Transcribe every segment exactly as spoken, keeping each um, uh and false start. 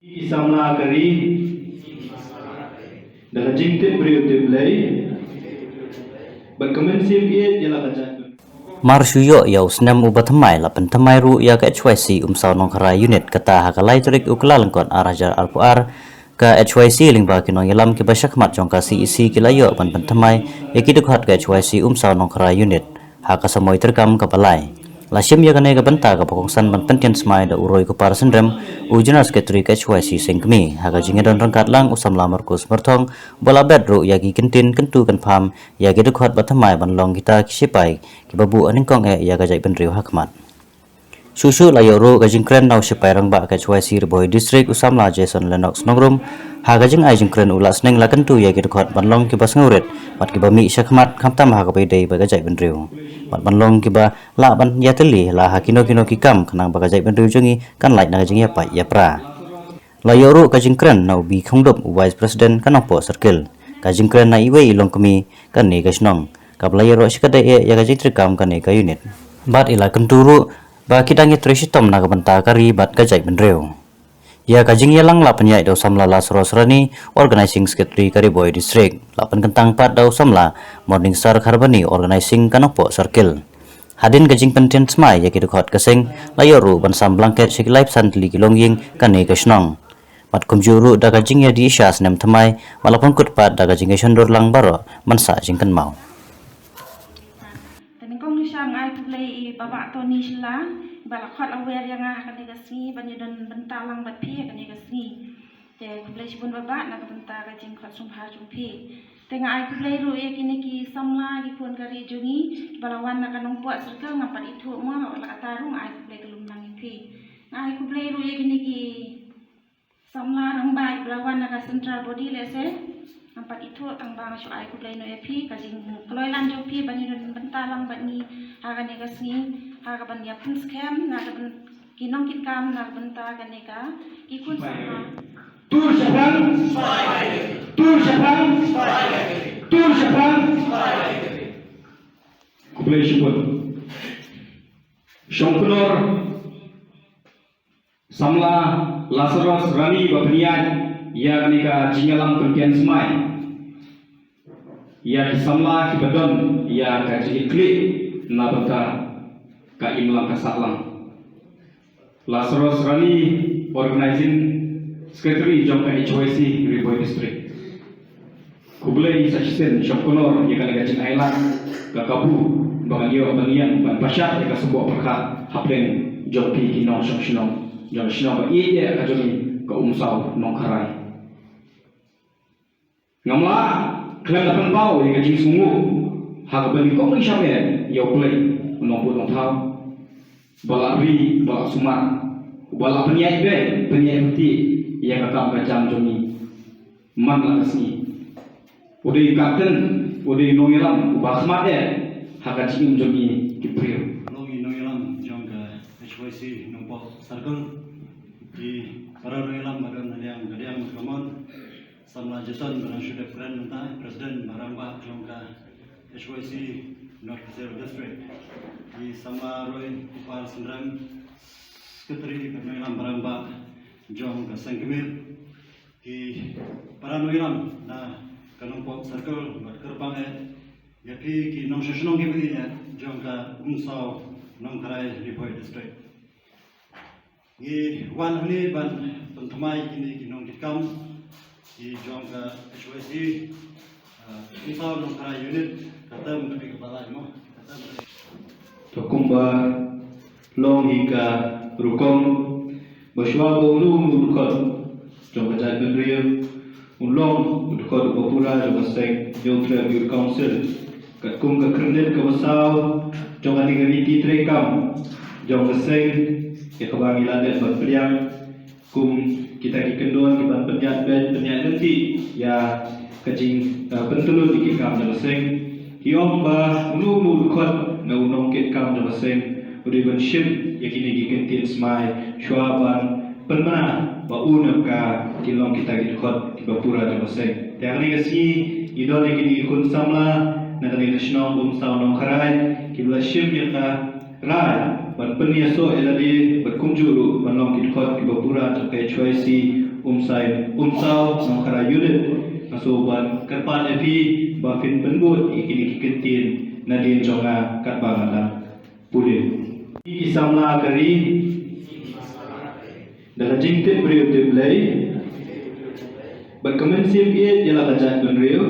Ki samla ka ri da ka jingtip briew tip Blei bad ka mynsiem ïeit ïa la ka jaitbynriew. Mar shu ïoh ïa u snem uba thymmai, la pynthymmai ruh ïa ka H Y C Umsaw Nongkharai Unit, kata ha ka lai tarik u Kyllalyngkot ar hajar arphew ar. Ka H Y C lyngba ki nongïalam kiba shakhmat jong ka C E C ki la ïoh ban pynthymmai ïa ki dkhot ka H Y C Umsaw Nongkharai Unit ha ka samoi treikam kaba lai. La shim ïa kane ka bynta kaba kongsan ban pynthied smai da u Roy Kupar Synrem, u General Secretary ka H Y C Seng Kmie, ha ka jingïadon ryngkat lang u samla Markus Myrthong, ba la bet ruh ïa ki kyntien kyntu kynpham ïa ki dkhot ba thymmai ban long kita ki shipai kiba buh nyngkong eh ïa ka jaitbynriew ha khmat. Shuh shuh la ïoh ruh ka jingkren na u shipai rangbah ka H Y C Ri Bhoi District, u samla Jason Lennox Nongrum. Ha ka jingai jingkren u la sneng, la kyntu ïa ki dkhot ban long kiba sngewrit bad kiba mih shakhmat, khamtam ha kaba ïadei bad ka jaitbynriew, bad ban long kiba lah ban ïatylli la ha kino kino ki kam, khnang ba ka jaitbynriew jong ngi kan lait na ka jingïapait ïapra. La ïoh ruh ka jingkren na u B Khongdup, u Vice President ka Nongpoh Circle. Ka jingkren na iwei i longkmie kane ka shnong, kaba la ïaroh shikatdei eh ïa ka jingtreikam kane ka unit, bad i la kyntu ruh ba ki dang ïatrei shitom na ka bynta ka ri bad ka jaitbynriew. Ïa ka jingïalang la pynïaid da u samla Lazarus Rani, Organizing Secretary ka Ri Bhoi District. La pynkyntang pat da u samla Morningstar Kharbani, Organizing ka Nongpoh Circle. Hadien ka jingpynthied smai ïa ki dkhot ka seng, la ïoh ruh ban sam blanket sha ki laiphew san tylli ki longïing kane ka shnong. Bad kumjuh ruh da ka jingïadih sha snem thymmai, ba la pynkut pat da ka jingïashondur lang baroh ban sah jingkynmaw. Te nyngkong nyngshong nga ai khublei ïa i Bah Tony Shylla, ba la khot la wer ïa nga ha kane ka sngi ban ïadon bynta lang bad phi ha kane ka sngi. Te khublei shibun Bah, na ka bynta ka jingkhot sngewbha jong phi. Te nga ai khublei ruh ïa kine ki samla, ki khun ka ri jong ngi, ba la wan na ka Nongpoh Circle, ngam pat ithuh mo, la katta ruh nga ai khublei ka lum lang ïa phi. Nga ai khublei ruh ïa kine ki samla rangbah ba la wan na ka central body lehse ngam pat ithuh, tang ba nga shu ai khublei noh ïa phi, ka jingkloi lang jong phi ban ïadon bynta lang bad ngi ha kane ka sngi, ha kaban ïa pynskhem na ka byn-, ki nongkitkam na ka bynta kane ka, ki khun samla. Tur shaphang, tur shaphang, tur shaphang. Khublei shibun. Shongknor samla Lazarus Rani ba pynïaid ïa kane ka jingïalang pynken smai ïa ki samla kiba don ïa ka jingkitkhlieh na bynta ka imlang ka sahlang. Lazarus Rani, Organizing Secretary jong ka H Y C Ri Bhoi District. Khublei sa shisien Shongknor ïa kane ka jingailad, ka kabu ba ngan ïoh ban ïeng ban pynshai ïa ka symboh pyrkhat hapdeng jong phi ki nongshong shnong jong ka shnong ba ïeit ka jong ngi ka Umsaw Nongkharai. Ngam lah khlem da pynpaw ïa ka jingsngewnguh ha kaba nyngkong nyngshong ïa U Blei u nongbuh nongthaw, ba la ri, ba la sumar, ba la pynïaid beit, pynïaid ryntih ïa ka kam ka jam jong ngi man la ka sngi. U dei u kapten, u dei u nongïalam uba khmat eh ha ka jingim jong ngi ki briew. Long i nongïalam jong ka H Y C Nongpoh Circle, ki para nongïalam ba don ha liang ka diang ka mon, samla Jason ba dang shu dep kren mynta, President ba rangbah jong ka H Y C North Khasi Hills District, i samla Roy Kupar Synrem, Secretary bad nongïalam ba rangbah jong ka Seng Kmie, ki para nongïalam na ka Nongpoh Circle bad kyrpang eh ïa phi ki nongshong shnong kiba ïeit jong ka Umsaw Nongkharai Ri Bhoi District. Ngi wan hangne ban pynthymmai kine ki nongkitkam ki jong ka H Y C, uh, Umsaw Nongkharai Unit, ka term ka dei kaba lai mo, ka term ka dei. To kumba long hi ka rukom ba shuwa ba uno uno u dkhot jong ka jaitbynriew un long u dkhot uba pura jong ka seng, Hynñiewtrep Youth Council. Katkum ka khyrnit kaba saw jong kane ka riti treikam jong ka seng, ïa kaba ngi la dep ban pdiang kum kita ki kyndon kiban pynïaid beit pynïaid lynti ïa ka jing, eh, pyntlun ïa ki kam jong ka seng. Ki ong ba uno uno u dkhot na u nongkitkam jong ka seng u dei ban shim ïa kine ki kyntien smai shuwa ban pynbna ba u ne ka ki long kita ki dkhot kiba pura jong ka seng. Te ha kane ka sngi ngi don ïa kine ki khun samla na kane ka shnong Umsaw Nongkharai kiba la shim ïa ka rai ban pynïasoh ïa lade bad kumjuh ruh ban long ki dkhot kiba pura jong ka H Y C Umsai, Umsaw Nongkharai Unit, nga sngewbha ban kyrpad ïa phi ba phin pynbud ïa kine ki kyntien nadien jong nga katba nga dang pule. Ki samla ka ri, da ka jingtip briew tip Blei bad ka mynsiem ïeit ïa la ka jaitbynriew,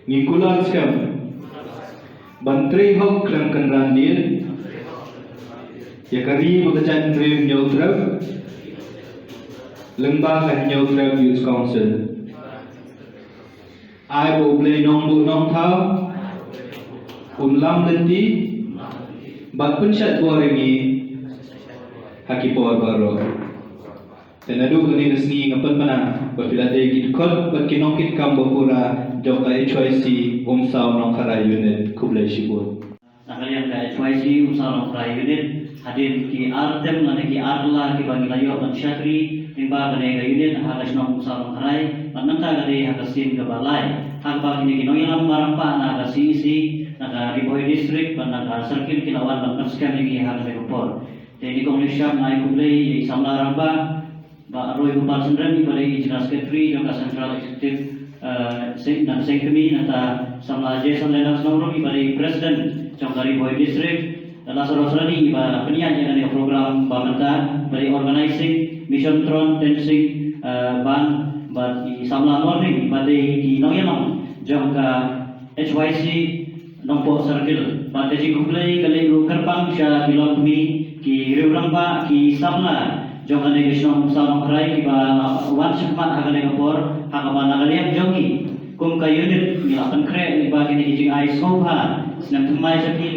ngi kular skhem ban trei hok khlem kynran dien ïa ka ri bad ka jaitbynriew Hynñiewtrep lyngba ka Hynñiewtrep Youth Council. Ai ba U Blei Nongbuh Nongthaw un lam lynti bad pynshait bor ïa ngi ha ki por baroh. Te naduh kane ka sngi nga pynbna ba phi la dei ki dkhot bad ki nongkitkam ba pura jong ka H Y C Umsaw Nongkharai Unit. Khublei shibun. Na ka liang ka H Y C Umsaw Nongkharai Unit, hadien ki ar term lane ki ar kylla kiba ngi la ïoh ban shakri lyngba kane ka unit ha ka shnong Umsaw Nongkharai, bad nangta ka dei ha ka sien kaba lai ha kaba kine ki nongïalam ba rangbah na ka C E C, na ka Ri Bhoi District bad na ka circle ki la wan ban pynskhem ïa ngi ha kane ka por. Te nyngkong nyngshap nga ai khublei ïa i samla rangbah Bah Roy Gopal Syndrem, iba dei i General Secretary jong ka Central Executive, eh, Seng-, na Seng Kmie, nangta samla Jason Lennox Nongrum, iba dei President jong ka Ri Bhoi District, la Saraswati, iba pynïaid ïa kane ka program ba mynta, iba dei Organizing, Mission Tron, Tensing, eh, Band, bad i samla Morning, iba dei i nongïalam jong ka H Y C Nongpoh Circle. Bad ka jingkhublei ka leit ruh kyrpang sha ki longkmie, ki riew rangbah, ki samla jong kane ka shnong Umsaw Nongkharai kiba la wan shakhmat ha kane ka por, ha kaba na ka liang jong ngi kum ka unit ngi la pynkhreh lyngba kine ki jingai sngewbha snem thymmai sha phi.